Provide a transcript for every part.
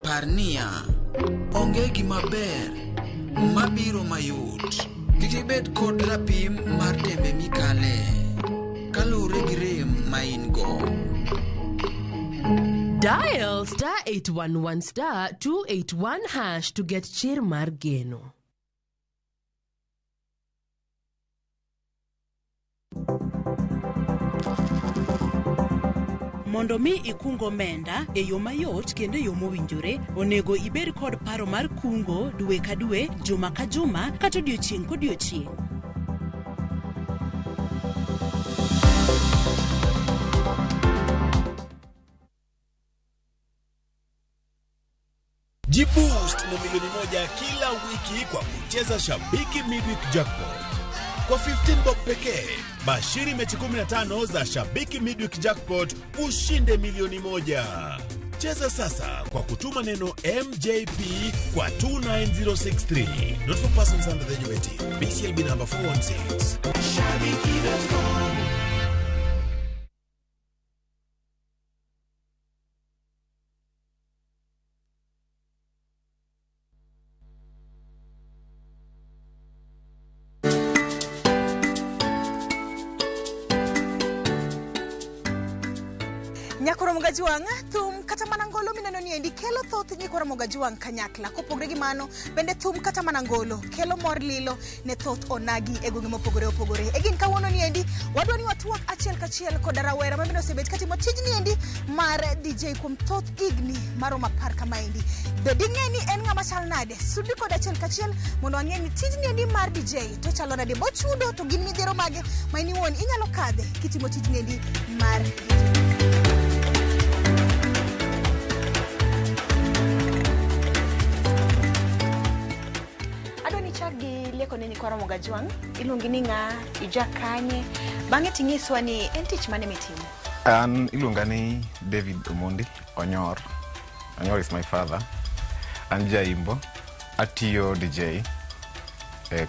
Par niya, onge gima ber mabiro mayot. Kik ibed kod rapim mar tembe mikale kaluwore gi rem ma in go. Dial *811*281# to get chir mar geno. Mondo mi ikung omenda e yo mayot kendo e yo mowinjore, onego ibed kod paro mar kungo dwe ka dwe, juma ka juma, kata odiochieng' kodiochieng'. Jiboost na milioni 1 kila wiki kwa kucheza Shabiki Midweek Jackpot. Kwa 15 bob pekee, bashiri mechi 15 za Shabiki Midweek Jackpot ushinde milioni 1. Cheza sasa kwa kutuma neno MJP kwa 29063. Not for persons under the age of 18. BCLB number 416. Shabiki.com. Nyakoro Mogajwang' thum kata mana ngolo mineno ni endi kelo thoth nyikoro Mogajwang' kanyakla. Kopogre gi mano, bende thum kata mana ngolo kelo mor lilo ne thoth onagi e gwenge mopogore opogore. E gin kawuono ni endi wadwa ni watwak achiel kachiel koda rawera ma bende osebet katimo tijni endi mar DJ kuom thoth higni maromo 10 kamaendi. Be ding'e ni en ng'ama chal nade? Sudi kod achiel kachiel mondo wang'e ni tijni endi mar DJ to chalo nade, bochudo to gin midhiero mage ma in iwuon inyalo kadhe kitimo tijni endi mar DJ. Adwa ni ichak gi lieko ne nyikwa Ramogi Ajwang', iluongi ni ng'a, ija kanye, bang'e ting'iswa ni en tich mane mitimo. An iluonga ni David Omondi Onyor. Onyor is my father. An jaimbo, atiyo DJ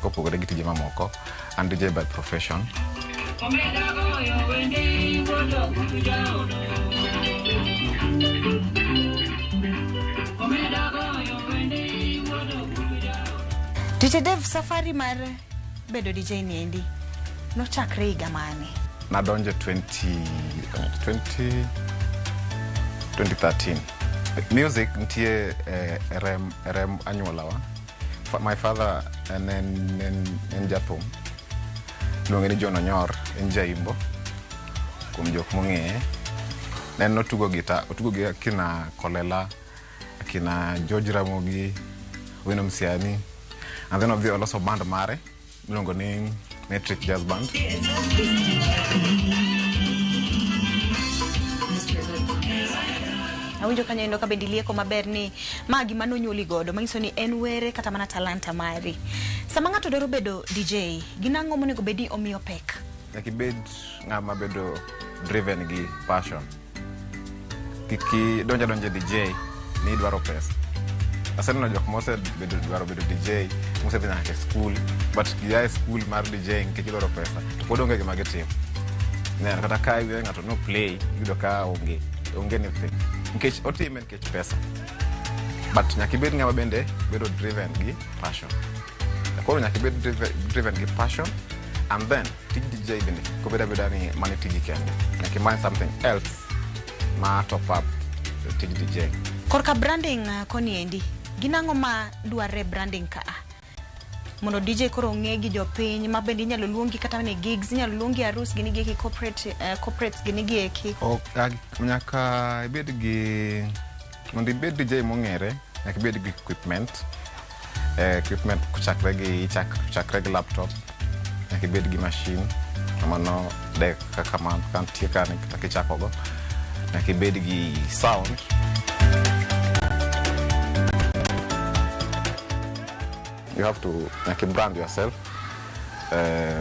kopogore gi tije mamoko. An DJ by profession. DJ Dave, safari mar bedo DJ ni endi nochakre higa mane? Nadonjo 2013. Music nitie rem anyuolawa. My father en jathum. Iluonge ni John Onyor, en jaimbo. Kuom jok mong'eye. Ne en otugo gita, otugo gi akina Kolela, akina George Ramogi, Wino Msiani. And then odhi oloso band mare miluongo ni Metric Jazz Band. Awinjo kanyo endo ka bende ilieko maber ni ma gima nonyuoli godo, manyiso ni en were kata mana talanta mari. Sama ng'ato dwaro bedo DJ, gin ang'o monego bed ni omiyo pek? Nyaka ibed ng'ama bedo driven gi passion. Kik idonj adonja e DJ ni idwaro pesa. Aseneno jok mosebedo dwaro bedo DJ, mosedhi nyaka e skul, but gia e skul mar DJ nikech gidwaro pesa, to pod onge gima gitimo. Neno kata ka iwe ng'ato no play, iyudo ka onge anything. Nikech otime nikech pesa. But nyaka ibed ng'ama bende bedo driven gi passion. Koro nyaka ibed driven gi passion, and then tij DJ bende kobed abeda ni mano tiji kende. Nyaka imany something else ma top up tij DJ. Korka branding koni endi, gin ang'o ma dwarre branding ka a? Mondo DJ koro ong'e gi jopiny, ma bende inyalo luongi kata mana e gigs, inyalo luongi e arus gini gi eki, corporates gini gi eki. Nyaka ibed gi, mondo ibed DJ mong'ere, nyaka ibed gi equipment. Equipment chakre gi laptop, nyaka ibed gi machine, mano deck kaka man, ka nitie ka kata kichakogo. Nyaka ibed gi sound. You have to nyaka brand yourself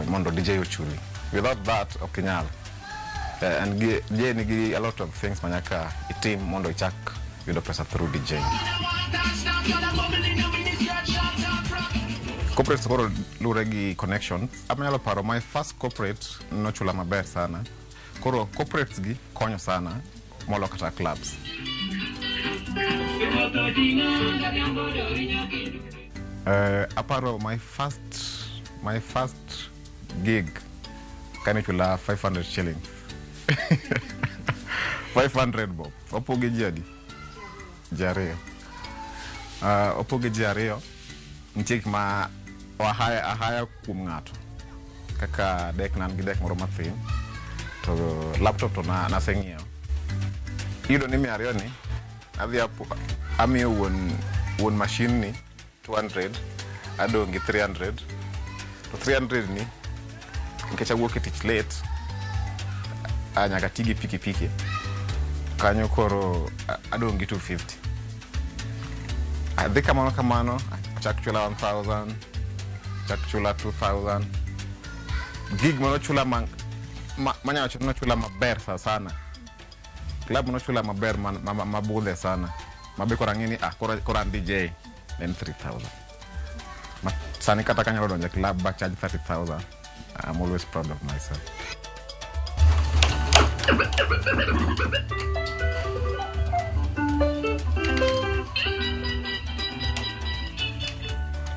mondo DJ ochuli. Without that, ok inyal. And DJ nigi a lot of things ma nyaka itim mondo ichak yudo pesa through DJ. Corporates koro luwore gi connections. Anyalo paro my first corporate nochula maber sana. Koro corporates gi konyo sana molo kata clubs. Aparo my first gig kanichula 500 shillings, 500 bob. Opoge ji adi? Ji ariyo. Opoge ji ariyo. Nitie gik ma ahaya ahaya kuom ng'ato kaka deck. Na an gi deck moro mathin to laptop to na naseng'iewo. Iyudo ni 200 ni adhi amiyo wuon machine ni 200, adong' gi 300. To 300 ni, nikech awuok e tich late, nyaka ti gi pikipiki kanyo, koro adong' gi 250. Adhi kamano kamano, achak chula 1000, achak chula 2000. Gig manochula manya wacho ni nochula maber sa sana, club manochula maber mabudhe sana mabe koro ang'e ni ah, koro an DJ, ne en 3000. Ma sani kata kanyalo donjo e club ba charge 30,000, I'm always proud of myself.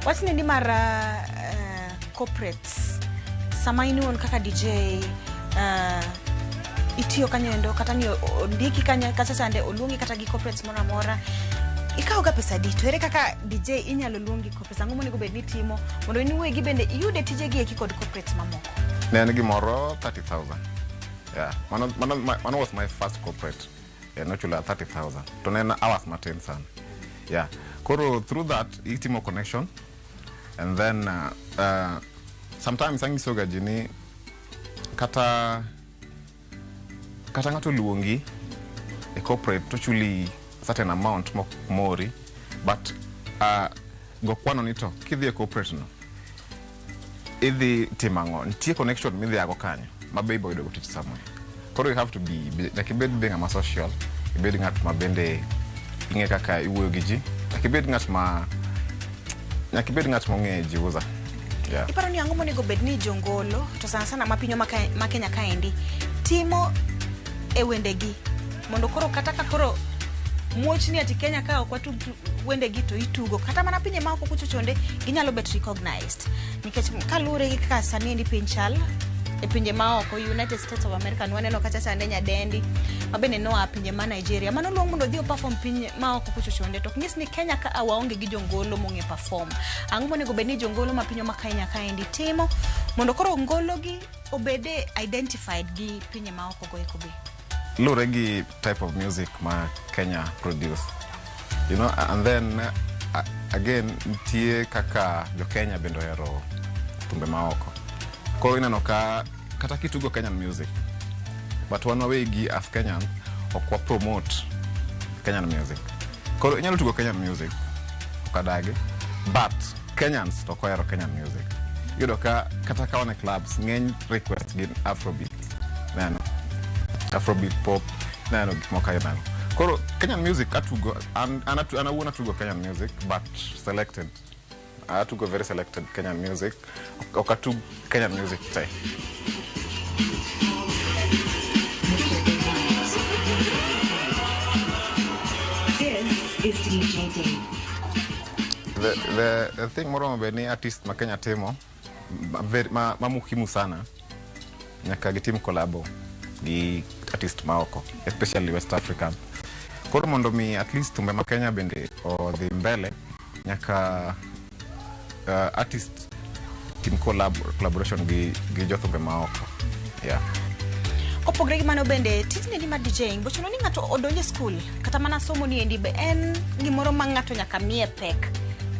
Wachni ni mar corporates, sama in iwuon kaka DJ, itiyo kanyo endo kata ni ondiki kanyo kacha chande oluongi kata gi corporates moro amora, ikawo ga pesa adi? To ere kaka DJ inyalo luongi corporates? Ang'o monego bed ni itimo mondo in iwegi bende iyude tijegi eki kod corporates mamoko? Ne en gimoro 30,000. Yeah, mano was my first corporate. Yeah, nochula 30,000 to ne en hours matin sana. Yeah, koro through that itimo connection and then sometimes anyisoga ji ni kata ng'ato oluongi e corporate to chuli certain amount mok mori, but go kwano ni to kidhi e corporate no idhi timo ang'o, nitie connection midhi ago kanyo ma be ibo yudo go tich somewhere. Koro you have to be nyaka ibed be ng'ama social, ibed ng'at ma bende ing'e kaka iwuoyo gi ji, nyaka ibed ng'at mong'e jiuza, yeah. Iparo ni ang'o monego bed ni jongolo to sana sana ma pinywa ma Kenya kaendi timo e wendegi mondo koro kata ka koro muoch ni ati Kenya ka ok watug wendegi to itugo kata mana pinje maoko kucho chonde ginyalo bet recognized? Nikech kaluwore gi kaka sani endi piny chal e pinje maoko, United States of America, nwaneno kacha chande nyadendi ma bende noa pinje ma Nigeria mano luong mondo odhi operform piny maoko kucho chonde, to ok nyis ni Kenya ka waonge gi jongolo mong'e perform. Ang'o monego bed ni jongolo ma pinywa ma Kenya kaendi timo mondo koro ngologi obede identified gi pinje maoko go eko be? Luwore gi type of music ma Kenya produce, and then again nitie kaka jo Kenya bende ohero thumbe maoko. Koro ineno ka kata kitugo Kenyan music, but wan wawegi as Kenyan ok wa promote Kenyan music. Koro inyalo tugo Kenyan music, ok adagi, but Kenyans to ok ohero Kenyan music. Iyudo ka kata ka wan e clubs, ng'eny request gin Afrobeat, neno Afrobeat, pop, neno gik moko ainago. Koro Kenyan music atugo, an awuon atugo Kenyan music, but selected. Atugo very selected Kenyan music. Ok atug Kenyan music te. This is DJ Dave. The thing moro maber ni artist ma Kenya timo ma muhimu sana, nyaka gitim collabo gi artist maoko, especially West African. Koro mondo mi at least thumbe ma Kenya bende odhi mbele, nyaka artist tim collaboration gi jothumbe maoko, yeah. Kopogre gi mano bende, tijni ni mar DJing bochuno ni ng'ato odonje skul kata mana somo ni endi be en gimoro ma ng'ato nyaka miye pek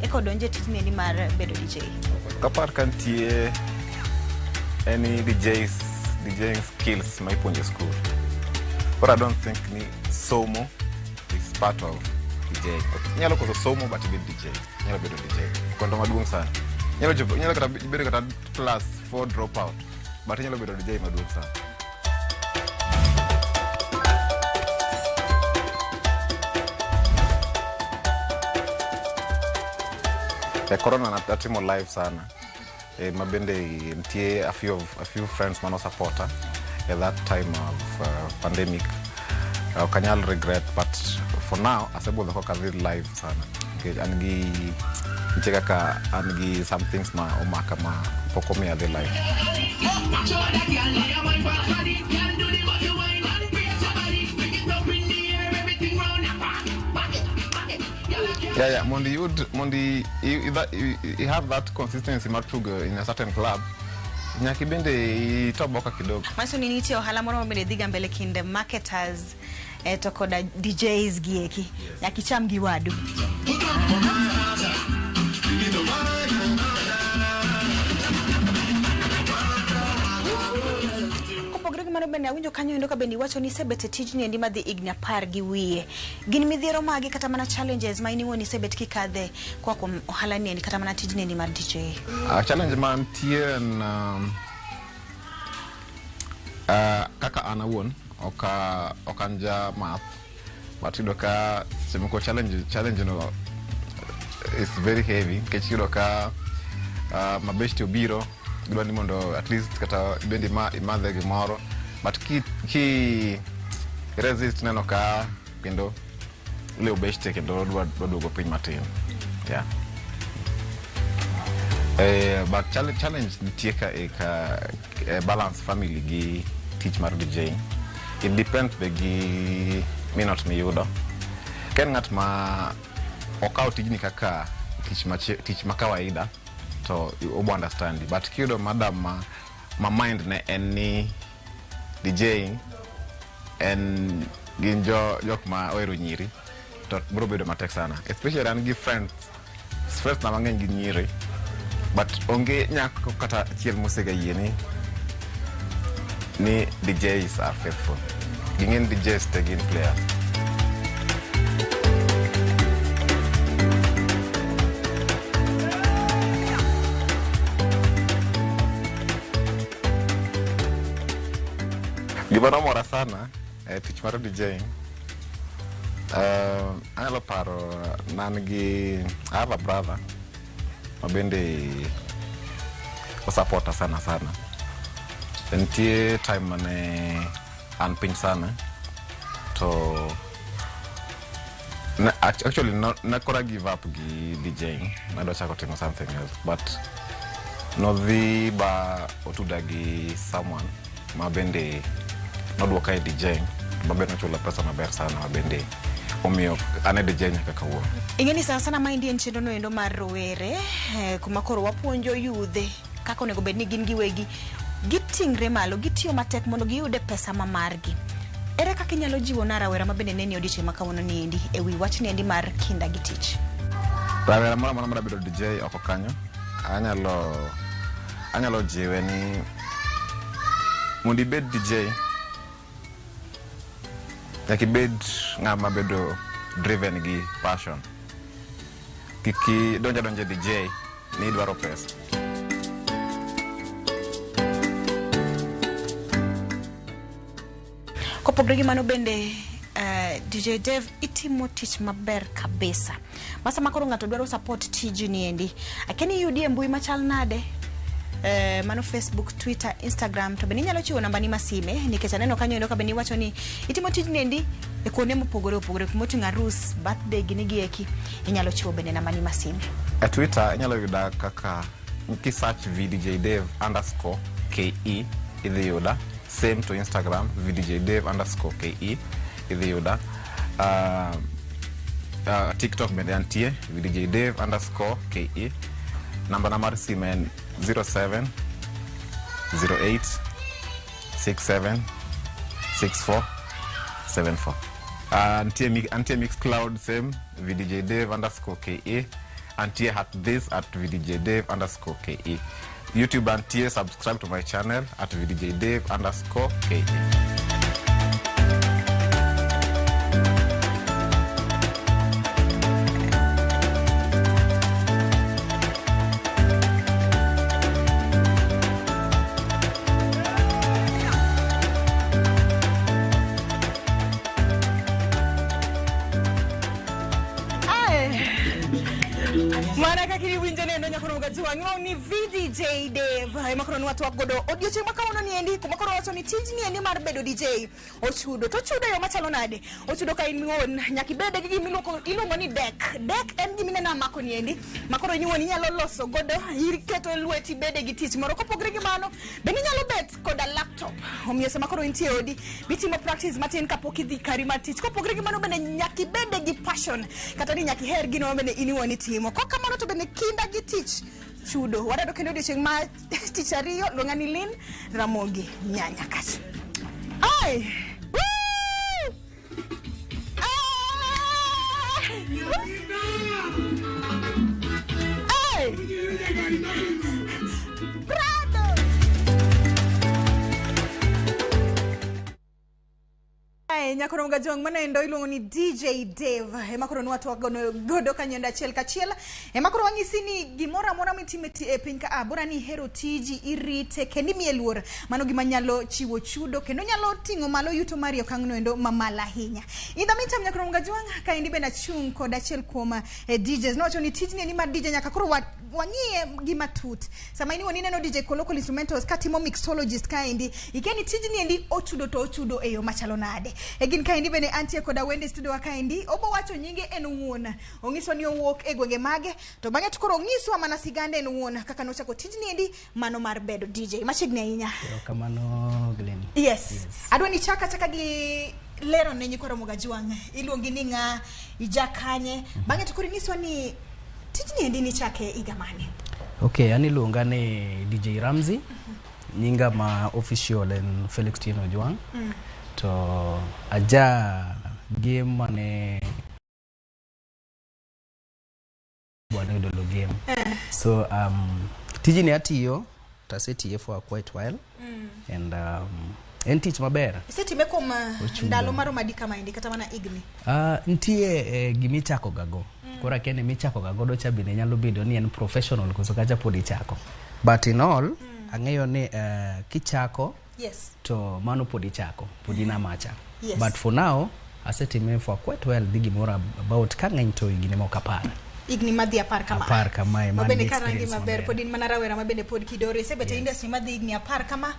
eka odonje tijni endi mar bedo DJ? Kapar ka nitie any DJs, DJing skills ma ipuonjo e school. But I don't think ni somo is part of DJ. Inyalo koso somo but ibed DJ. Inyalo bedo DJ. Kondo maduong' sana. Inyalo chopo, inyalo kata bedo kata class 4 dropout, but inyalo bedo DJ maduong' sana. E corona natimo live sana, ma bende nitie a few friends mano supporta at that time of pandemic. Ok anyal regret, but for now asebudho kok adhi live sana nikech an gi nitie kaka an gi some things ma omaka ma pok omiyo adhi live. Yeah, mondo iyud mondo i have that consistency mar tugo in a certain club, nyaka ibende itoboka kidogo. Manyiso ni nitie ohala moro ma bende dhiga mbele kind marketers to koda DJs gi eki. Nyaka icham gi wadu. Kopogore gi mano bende awinjo kanyo endo ka bende iwacho ni isebet e tijni endi madhi higni 10 gi wiye. Gin midhiero mage kata mana challenges ma in iwuon isebet kikadhe koa kuom ohala ni endi kata mana tijni endi mar DJ? Challenge mantie en kaka an awuon ok an ja math, but iyudo ka seche moko challenge no is very heavy nikech iyudo ka mabeshte obiro, gidwa ni mondo at least kata bende imadhe gimoro, but ki resist neno ka kendo ule ubeshte kendo dwa duogo piny matin, yeah. But challenge nitie ka e ka balance family gi tich mar DJ. It depends be gi minot miyudo. Ka en ng'at ma okawo tijni kaka tich ma kawaida to obo understand, but kiyudo madam ma mind ne en ni DJing en gin jo jok ma ohero nyiri, to biro bedo matek sana, especially an gi friends na mang'eny gi nyiri, but onge nyako kata achiel mosega yie ni DJs are faithful. Ging'e ni DJs te gin players. Gima nomora sana e tich mar DJing, anyalo paro nan gi I have a brother ma bende osapota sana sana. Nitie time mane an piny sana to actually no, nakora give up gi DJing, nadwa chako timo something else, but nodhi ba otuda gi someone ma bende nodwoka e DJing, ma bende nochula pesa maber sana, ma bende omiyo an e DJ nyaka kawuono. Ing'e ni sana sana maendi en chenro noendo mar rowere kuma koro wapuonjo yudhe kaka onego bed ni gin giwegi giting're malo, gitiyo matek mondo giyude pesa ma margi. Ere kaka inyalo jiwo na rawera ma bende neni odiochieng' ma kawuono ni endi e wi wachni endi mar kinda gi tich? Rawera moro amora madwa bedo DJ oko kanyo, anyalo jiwe ni mondo ibed DJ nyaka ibed ng'ama bedo driven gi passion. Kik idonj adonja e DJ ni idwaro pesa. Kopogore gi mano bende, DJ Dave, itimo tich maber kabisa ma sama koro ng'ato dwaro support tijni endi, akia ni iyudi e mbui machal nade, mano Facebook, Twitter, Instagram, to bende inyalo chiwo nambani ma sime, nikech aneno kanyo endo ka bende iwacho ni itimo tijni endi e kuonde mopogore opogore kumoting'o arus, birthday gini gi eki, inyalo chiwo bende nambani ma sime. E Twitter inyalo yuda kaka kisearch VDJDave_ke idhi yuda. Same to Instagram, VDJDave_ke idhi yuda. TikTok bende antie VDJDave_ke. Namba na mar simu en 07 08 67 64 74. Antie Mixcloud, same VDJDave_ke. Antie at this at VDJDave_ke. YouTube antie, subscribe to my channel at VDJDave_ke. Ae. Mana kaka iwinjo nendo nyakoro gajwang' iluongo ni VDJ Dave ema koro nwatwak godo odiochieng' ma kawuono niendi kuma koro wacho ni tijni endi mar bedo DJ ochudo to ochudo e yo machalo nade ochudo ka in iwuon nyaka ibed gi gima iluongo ni deck deck en gima ineno amako niendi ma koro in iwuon inyalo loso godo iketo lweti bede gi tich moro kopogre gi mano bende inyalo bet koda laptop omiyo sama koro intie e odi bitimo practice matin kapok idhi kari mar tich kopogre gi mano bende nyaka ibede gi passion kata ni nyaka iher gino ma bende in iwuon itimo kok kamano to bende kinda gi tich chudo wadado kendo odiochieng' ma tich ariyo luonga ni Lynn Ramogi Nyanya kacha ai Woo! Ah! Ai! Prado! Ai, nyakoro Gajwang' mano iluongo ni DJ Dave ema koro nwatwak godo kanyendo achiel kachiel ema koro wanyisi ni gimoro amora mitimo e piny ka a bora ni ihero tiji irite kendo imiye luor mano gima nyalo chiwo chudo kendo nyalo ting'o malo yuto mari e okang' noendo mamalo ahinya in the meantime nyakoro Gajwang' kaendi bende achung' kod achiel kuom DJs nowacho ni tijni ni mar DJ nyaka koro wang'iye gi matut sama in iwuon ineno DJ Colloquial Instrumentals katimo mixologist kaendi ikia ni tijni endi ochudo to ochudo e yo machalo nade e gin kaendi bende antie koda wende studio wa kaendi obo wacho nyinge en owuon ong'iswa ni owuok e gwenge mage to bang'e to koro ong'iswa mana sigande en owuon kaka nochako tijni endi mano mar bedo DJ machiegni ahinya. Erokamano Glenn. Yes. Adwa ni chaka chaka gi lero ne nyikwa Ramogi Ajwang' iluongi ni ng'a ija kanye bang'e to koro inyiswa ni tijni endi nichake higa mane. Okay, an iluonga ni DJ Ramsey. Nyinga ma official en Felix Tino Ojwang. To aja game mane bwana yudo game. So tijni atiyo to asetiye for quite while and en tich maber. Isetime kuom Ochudo. ndalo maromo adi kama endi kata mana higni. Nitie gimichako ga go. Koro akia ni michako ga godo cha bende nyalo bedo ni en professional koso kacha pod ichako. But in all, ang'eyo ni kichako to mano pod ichako, pod in amacha. But for now, asetime for quite well dhi gimoro about ka ng'eny to higni moko 10. Higni madhi 10 kama. 10 kamae, man mabende gi karangi experience maber maber. pod in mana rawera mabende pod kidore isebet e industry madhi higni 10 kama.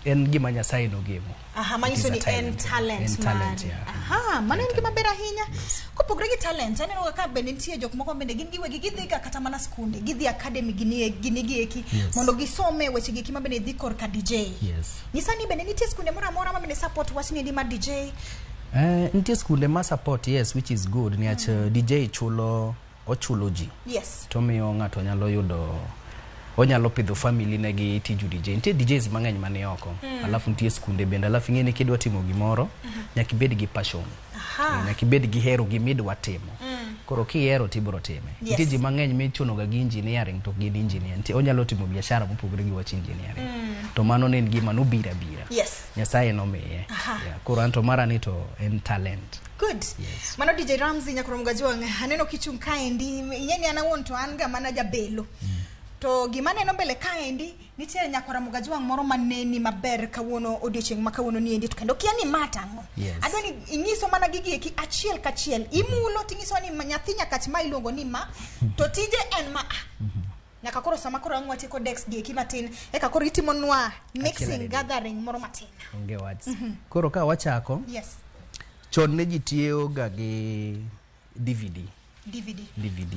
En gima Nyasaye nogemo. Aha, It manyiso is a ni en talent En talent, mari. yeah. Aha, mano en gima ber ahinya. Kopogore gi talent, aneno ka bende nitie jok moko bende gin giwegi gidhi ga kata mana skunde, gidhi academy gini gini gieki mondo gisome weche gieki ma bende dhi korka DJ. Nyisa ni bende nitie skunde moro amora ma bende support wachni endi mar DJ. Nitie skunde ma support, yes, which is good niwach DJ chulo ochulo ji. To miyo ng'ato nyalo yudo onyalo pidho family ne gi tiju DJ. Nitie DJs mang'eny mani oko. Alafu nitie skunde bende. Alafu ing'e ni kidwa timo gimoro, nyaka ibed gi passion. Nyaka ibed gi hero gimidwa timo. Koro kihero tibiro time. Nitie ji mang'eny michuno ga gi engineering to ok gin engineer. Nitie onyalo timo biashara mopogore gi wach engineering. To mano ne en gima nobiro abira. Nyasaye nomiye. Yeah. Koro anto mara ni to en talent. Good. Yes. Mano DJ Ramsey nyakoro Mgajwang' aneno kichung' kaendi ing'e ni an awuon to an ga mana jabelo. To gima neno mbele kaendi nitie nyakwara Mugajwang' moro maneni maber kawuono odiochieng' ma kawuono niendi to kendo kia ni ma tang'o. Adwa ni inyiso mana gigi eki achiel kachiel. Imulo tinyiso ni nyathi nyakach ma iluongo ni ma to tije en ma a. Nyaka koro sama koro ang' watieko decks gi eki matin eka koro itimonwa mixing adek. gathering moro matin. Onge wach. Koro ka wachako, chon ne ji tiyo ga gi DVD. DVD. DVD.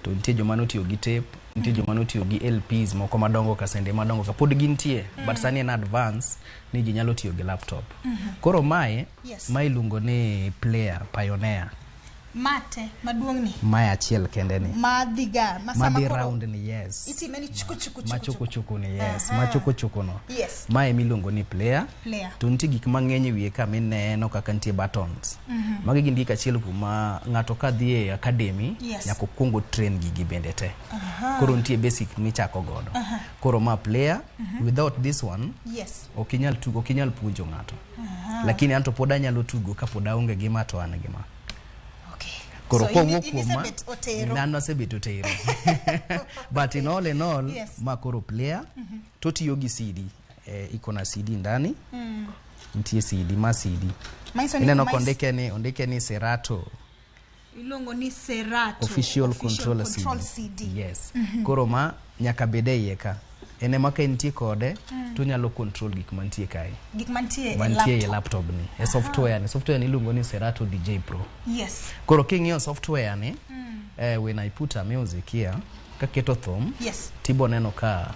To nitie joma notiyo gi tape, nitie joma notiyo gi LPs moko madongo kasende madongo ka pod gintie, but sani en advance ni ji nyalo tiyo gi laptop. Koro mae, mae iluongo ni player Pioneer. Mate maduong' ni. Mae achiel kende ni. Madhi ga ma sama Madhi koro round ni, yes. Itime ni chuku chuku chuku. Ma chuku chuku ni, yes. Ma chuku chuku no. Mae miluongo ni player. Player. To nitie gik mang'eny e wiye ka mineno kaka nitie buttons. Magi gin gik achiel kuom ma ng'ato ka dhi e academy nyaka okuong otrain gigi bende te. Koro nitie basic michako godo. Koro ma player, without this one ok inyal tugo, ok inyal puonjo ng'ato. Lakini anto pod anyalo tugo kapod aonge gi ma to an gi ma. Koro So, kowuok in kuom ma, isebet otero. an asebet otero. But in all, ma koro player, totiyo gi CD. Iko na CD ndani. Nitie CD, ma CD. Manyiso ni Ineno kuma kondike ni, ondike ni Serato. Iluongo ni Serato Official Controller Control CD. CD. Yes. Koro ma nyaka bed e iye ka. En ema ka intie kode, to onyalo control gik mantie kae. Gik mantie e Mantie e laptop. laptop ni. E software ni. Software ni iluongo ni Serato DJ Pro. Koro king'iyo software ni, when I put a music here, kaketo thum, tibo neno ka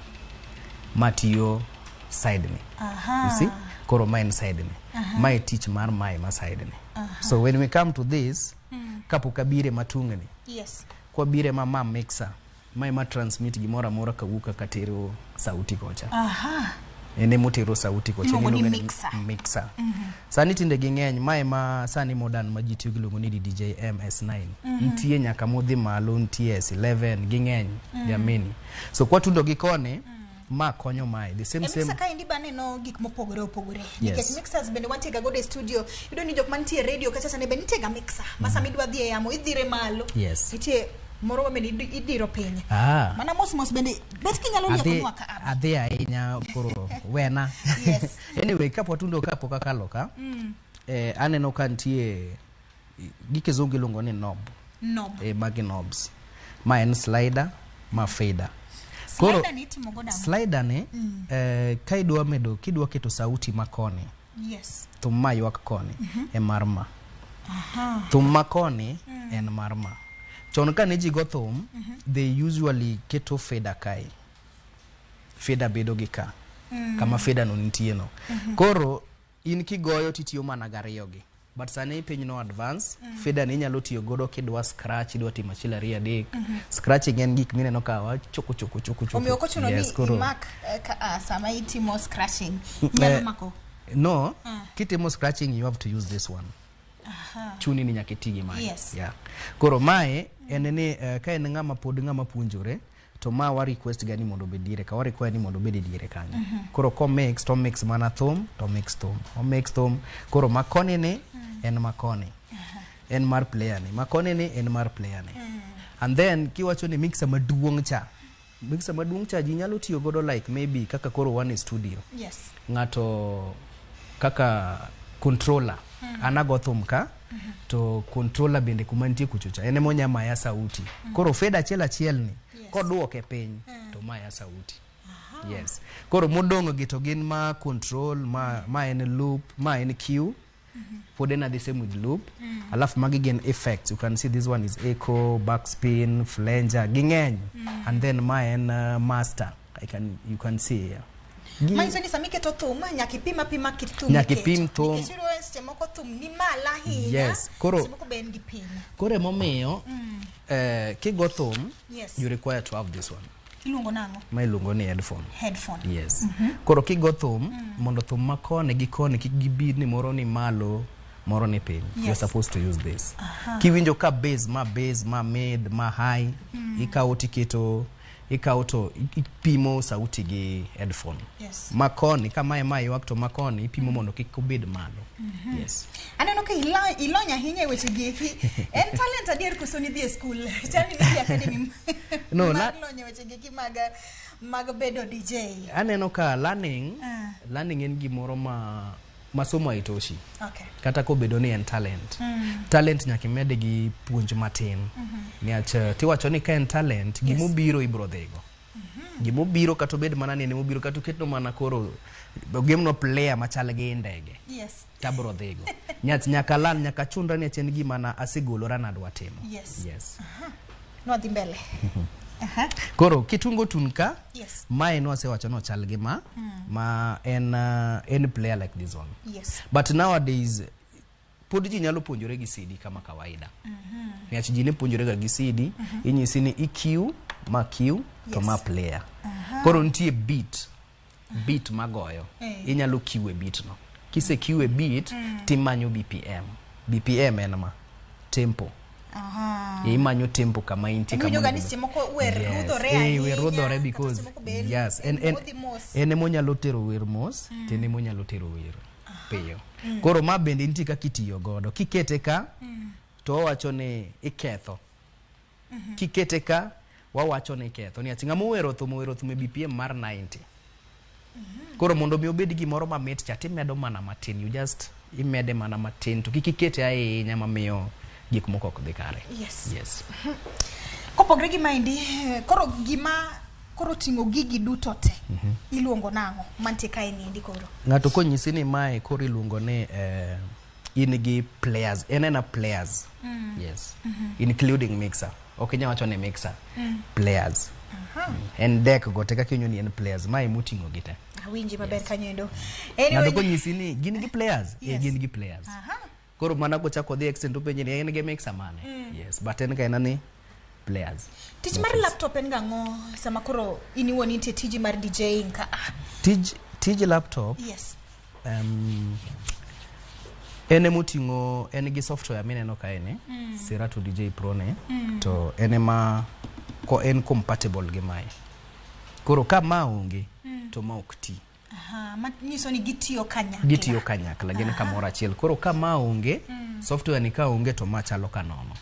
matiyo side ni. You see? Koro ma en side ni. Mae tich mar mae ma side ni. So when we come to this, kapok abire matung'ni, kwabire ma mixer, mae ma transmit gimoro amora kawuok kaka tero sauti kocha. En emotero sauti kocha. Iluongo ni Iluonge mixer. Mixer. Sani tinde ging'eny, mae ma sani modern ma ji tiyo gi iluongo ni DJ MS9. Nitie nyaka modhi malo, nitie S11, ging'eny, they are many. So kwatundo gi koni, ma konyo mae. The same E same mixer kaendi baneno gik mopogore opogore. Yes. Nikech mixers bende wantie ga godo e studio. Iyudo ni jok mantie e radio kacha sani be nitie ga mixer. Ma sama idwa dhi e yamo idhire malo. Nitie moro ma bende idiro piny. Mana mos mos bende bet kinyalo liekonwa ka app. Adhi ahinya koro wena. Anyway, kapok watundo kapok akalo ka, aneno ka nitie gi kizungu iluongo ni knob. Knob. Magi knobs. Ma en slider, ma fader. Slider ni itimo godo ang'o? Slider ni, ka idwa medo, kidwa keto sauti makoni, thum ma ywak koni, e mar ma. Thum ma koni en mar ma. Chon ka ne ji go thum, they usually keto fader kae. Fader bedo gi ka. Kama fader no nitie no. Koro in kigoyo titiyo mana gariyo gi. But sani piny no advance, fader ni inyalo tiyo godo kidwa scratch, idwa timo achiel ariyo adek. Scratching en gik mineno ka wa choko choko choko choko. Omiyo ok ochuno ni Yes, koro- imak sama itimo scratching. Inyalo mako. No, kitimo scratching you have to use this one. Chuni ni nyaka iti gi mae. Yeah. Koro mae en ni ka en ng'ama pod ng'ama puonjore, to ma wa request ga ni mondo obed diere ka, wa require ni mondo obed e diere kanyo. Koro ko mix, to mix mana thum, to mix thum, o mix thum. Koro makoni ni en makoni. En mar player ni. Makoni ni en mar player ni. And then kiwacho ni mixer maduong' cha. Mixer maduong' cha ji nyalo tiyo godo like maybe kaka koro wan e studio. Ng'ato kaka controller. An ago thum ka, to controller bende kuma nitie kucho cha, en ema onya maya sauti. Koro fader achiel achiel ni, koduoke piny, to maya sauti. Yes. Koro modong' gi to gin ma control, ma en loop, ma en cue. Pod en the same with loop. Alafu magi gin effects. You can see this one is echo, backspin, flanger, ging'eny. And then ma en master. You can see here. Manyiso ni sama iketo thum, nyaka ipim apima kit thum Nyaka miketo. ipim thum. Nikech iyudo seche moko thum ni malo ahinya, Yes. Koro seche moko be en gi piny. Koro emomiyo, kigo thum, you require to have this one. Iluongo nang'o? Ma iluongo ni headphone. Headphone. Yes. Koro kigo thum, mondo thum ma koni gi koni kik gibed ni moro ni malo, moro ni piny. You're supposed to use this. Kiwinjo ka bass, ma bass, ma mid, ma high, ikawo tiketo, ikawo to ipimo sauti gi headphone. Ma koni, ka mae ma ywak to ma koni, ipimo mondo kik obed malo. Yes. Aneno ka ilony ahinya e weche gi eki. En talent adier koso nidhi e skul? Chal ni nidhi e academy No, mar lony e weche gi eki mag bedo DJ. Aneno ka learning en gimoro ma somo haitoshi. Kata kobedo ni en talent. Talent nyaka imede gi puonj matin. Niach tiwacho ni ka en talent, gimobiro ibro dhigo. Gimobiro kata obed mana ni en emobiro, kata oketno mana koro ogemno player machal gi ndege. Tabro dhigo. Nyach nyaka lan, nyaka chunra ni en gima na asegolora nadwa timo. Yes. Nwadhi mbele. Koro kitungo tun ka, mae nwasewacho ni ochal gi ma, ma en player like this one. But nowadays pod ji nyalo puonjore gi CD kama kawaida. Niach ji ne puonjore ga gi CD, inyisi ni EQ, ma Q, to ma player. Koro nitie beat magoyo. Inyalo Q e beat no. Kise Q e beat, timanyo BPM. BPM en ma tempo. Imanyo tempo kama intie Iwinjo kama ga onego ni bed. seche moko wer rudhore Yes. ahinya, Wer rudhore kata because seche moko be en yes, en modhi mos. en emonyalo tero wer mos, to en emonyalo tero wer piyo. Koro ma bende nitie kaka itiyo godo. Kikete ka, to wawacho ni iketho. Kikete ka, wawacho ni iketho. Niach ng'ama owero thum, owero thum e BPM mar 90. Koro mondo mi obed gimoro mamit cha, timedo mana matin. You just imede mana matin, to kik ikete ahinya mamiyo gik moko ok dhi kare. Yes. Yes. Kopogre gi maendi, koro gima koro ting'o gigi duto te iluongo nang'o mantie kae niendi koro? Ng'ato konyisi ni mae koro iluongo ni in gi players, en ena players. Yes. Including mixer. Ok inyal wacho ni mixer. Players. En deck go te kaka inyo ni en players, mae moting'o gi te. Awinji maber kanyo endo. Ng'ato konyisi ni gin gi players, Yes. gin gi players. Koro mana kochako dhi extent openje ni en gi mixer mane. Yes, but en ka ena ni players. Tich mar laptop en gang'o sama koro in iwuon nitie tiji mar DJing ka? Tij laptop. Yes. En emoting'o, en gi software mineno kae ni, Serato DJ Pro ne, to en ema ko en compatible gi mae. Koro ka ma onge, to ma ok ti. Aha, ma nyiso ni gitiyo kanyakla. Gitiyo kanyakla, gin kamoro achiel. Koro ka ma onge, software ni ka onge to ma chalo ka nono.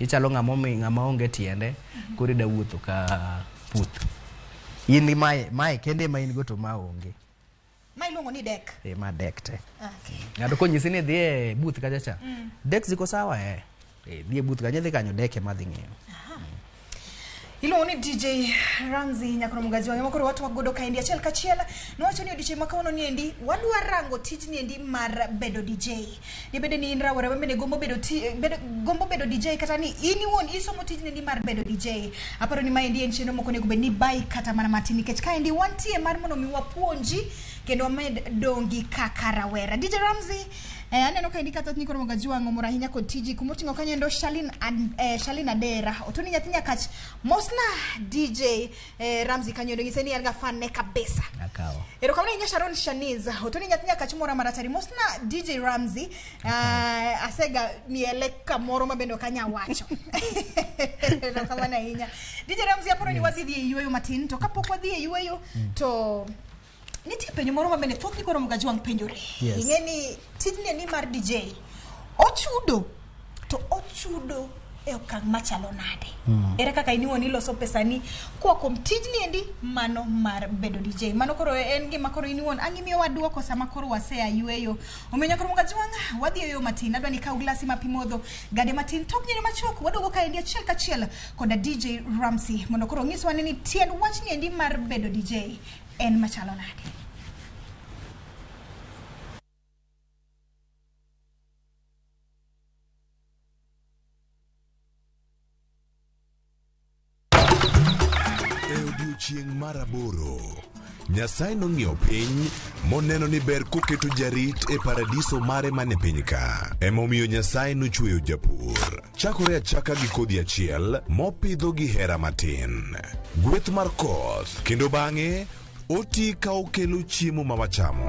Ichalo ng'ama onge tiende, koro ida wuotho ka puth. In mae kende ma in go to ma onge. Ma iluongo ni deck. Ma deck te. Okay. Ng'ato konyisi ni dhi e booth kacha cha. Deck ziko sawa Dhi e booth kanyo, dhi kanyo deck ema dhi ng'iyo. Iluongo ni DJ Ramsey Nyakoro Mugaji wange makoro watu wagodo kaendi achiel kachiel. Nowacho ni odiochieng' ma kawuono niendi wadwa rango tijni endi mar bedo DJ. Dibede ni in rawera mabende gombo bedo gombo bedo DJ kata ni in iwuon isomo tijni endi mar bedo DJ. Aparo ni maendi en chenro mok onego bed ni bai kata mana matin nikech kaendi wantie mar mondo mi wapuonji kendo wamed dongi kaka rawera. DJ Ramsey, aneno kaendi ka thoth nyikoro Mugaji wang'o mor ahinya kod tiji kumoting'o kanyo endo Shalin Adera. Otoni nyathi Nyakach mosna DJ Ramsey kanyo endo nyise ni en ga fan ne kabisa. Akawo. Erokamano ahinya Sharon Shaniz. Otoni nyathi Nyakach mora maratari mosna DJ Ramsey. Asega miele kamoro mabende ok anya wacho. Erokamano ahinya. DJ Ramsey, aparo ni wadhi dhi e yueyo matin to kapok wadhi e yueyo to nitie penjo moro mabende thoth nyikoro Mugaji wang' penjore. Yes. Ing'e ni tijni ni mar DJ ochudo to ochudo e okang' machalo nade? Ere kaka in iwuon iloso pesani koa kuom tijni endi mano mar bedo DJ? Mano koro en gima koro in iwuon ang' imiyowa duoko sama koro wasea yueyo. Omiyo Nyakoro Mugaji wang' wadhi e yo matin. Adwa ni ikaw glasi ma pi modho gade matin tok nyiri machuok waduogo kaendi achiel kachiel koda DJ Ramsey mondo koro onyiswa ni tiend wachni endi mar bedo DJ en machalo nade. E odiochieng' mar 8, Nyasaye nong'iyo piny moneno ni ber koketo jarit e paradiso mare mane piny ka. Emomiyo Nyasaye nochweyo japur. Chakore achaka gi kodhi achiel mopidho gi hera matin. Gweth mar koth kendo bang'e oti ka okelo chiemo ma wachamo.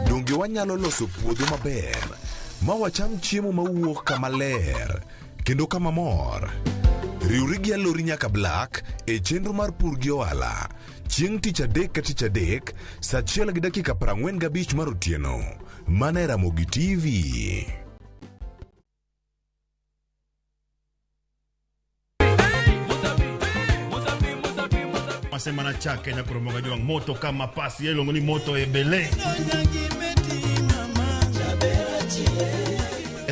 Donge wanyalo loso puodho maber ma wacham chiemo mawuok kama ler kendo kama mor? Riwri gi Alori nyaka Black e chenro mar pur gi ohala chieng' tich adek ka tich adek saa 1:45 mar otieno mana e Ramogi TV. Masema na chake Nyakoro Mugaji wang' moto kama pasi iluongo ni moto ebele.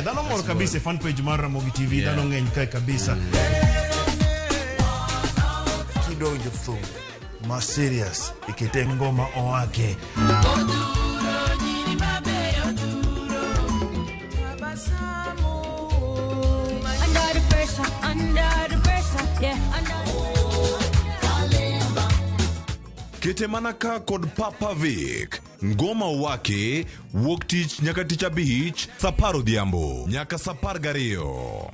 Dhano mor kabisa e fan page mar Ramogi TV, dhano ng'eny kae kabisa. Kidonjo thum ma serious ikete ngoma owake. Under the pressure, under the pressure, yeah, under. Kete mana ka kod Papa Vic. Ngoma wake wuok tich nyaka tich abich saa 10 odhiambo nyaka saa 12.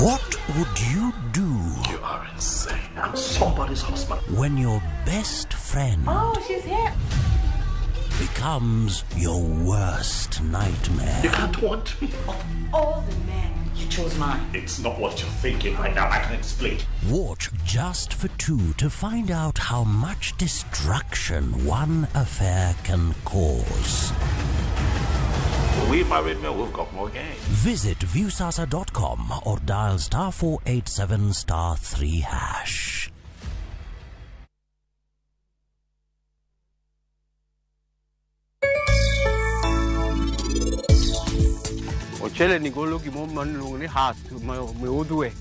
What would you do? You are insane. I'm somebody's husband. When your best friend Oh, she's here. becomes your worst nightmare. You can't want me. Of all the men, you chose mine. It's not what you're thinking right now. I can explain. Watch Just for Two to find out how much destruction one affair can cause. We married men, we've got more game. Visit viewsasa.com or dial *487 *3#. Mchele ni golo gimoro ma iluongo ni husk, miudhwe.